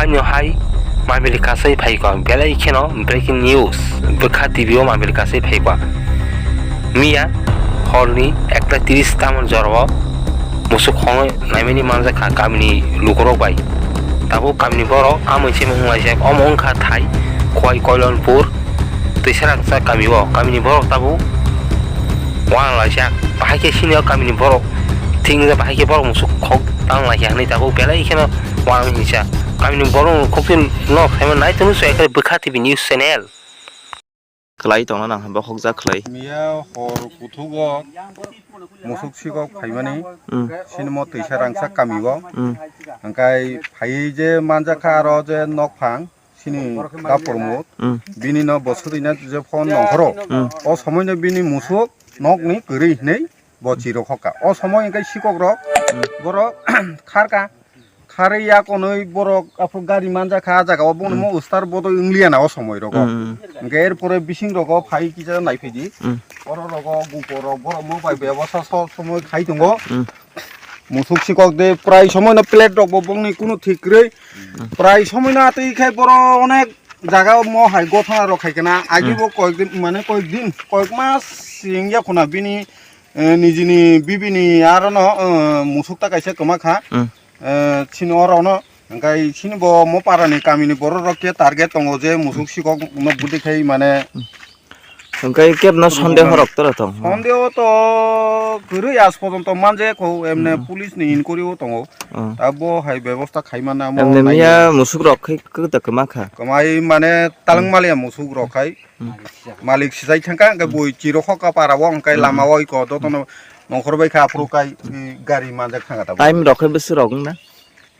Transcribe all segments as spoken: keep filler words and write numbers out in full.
Nino hai mamili kasai phaikha, belai kheno breaking news, bwkha T V o mamili kasai phaikha. Miya horni ekta tiris tamoni jorao musuk khongnwi naimani manjakha kamini lukurok bai. Tabuk kamini borok amoni simi wnglaijak, omo wngkha thai Khowai Koilanpur Twisarangsa kamio. Kamini borok tabuk wanglaijak, bahai khe sini o kamini borok thik wngjak, bahai khe borok musuk khok tanglaikha hinwi tabuk belai kheno wang hinsa. Kamini borok khokti nok saimano nai tongwi soi khe bwkha T V news channel. Kwlai tongna nang bokhokjak khlai. Miya hor kuthugo musuk sikok phaimani, mm, sini mo Twisarangsa kamio. Mm. Hwnkhe phaiwi je manjakha aro je nokphang sini da Pramod. Mm. Bini no bo swtwina je phone nongkhoro. Mm. O somoino bini musuk nokni kwrwi hinwi bo chirok hokha. O somoi hwnkhe sikok rok, mm, borok kharka. Kharwi yakonwi borok aphuru gari manjakha, ah jaga o bono, mm, mo ustar bodoi wngliya na o somoi rogo. Mm. Hwnkhe er pore bising rogo phai kisa naiphai di. Mm. Oro rogo gupo rok borok mo bai bebosta sob somoi khai tongo. Mm. Musuk sikok de prai somoi no plate rok bo bongni kunu thik kwrwi. Mm. Prai somoi no atwi khai boro onek jaga o mo hai gothana rok khai kana. Agi, mm, bo koyek din, mane koyek din, koyek mas wngya khuna bini, eh, nijini bibini aro no, eh, musuk ta kaisa kwma kha. Mm. Eh, chini oro no, hwnkhe chini bo mo parani kamini borok rok khe target tongo je musuk sikok no budi khai mane. Hwnkhe kebna sondeho rok tora tong? Sondeho to kwrwi aaj porjonto manjaya kho, emne, hmm, police ni inquiry o tongo. Oh. Abo hai bebosta khai mana mo. Emne nai miya musuk rok khai kwta kwma kha? Kwmai mane talwng, hmm, maliya musuk rok khai. Hmm. Malik sijai thangkha, hwnkhe, hmm, bui chirok hokha para o, hwnkhe, hmm, lama o iko jotono nongkhor bai kha, aphuru kai, i, gari manjak thangkha tabuk. Time rok khe bwswk rok wngna?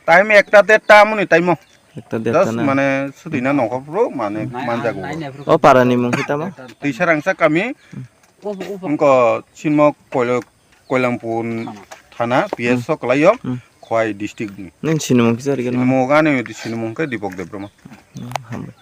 Time ekta derta amoni time o. Ekta derta. Just na? Mane sudina nongkhor phuru mane manjago. O para ni mung khe tamo? Twisarangsa kami. Hmm. Wngkha sinmo Koilo-, Koilampur thana, P S o, hmm, kwlaio, hmm, Khowai district ni. Nini sinimung kisa rikhe no? Sinimung ani sinimung khe Dipok Debbarma. Hmm, hambai.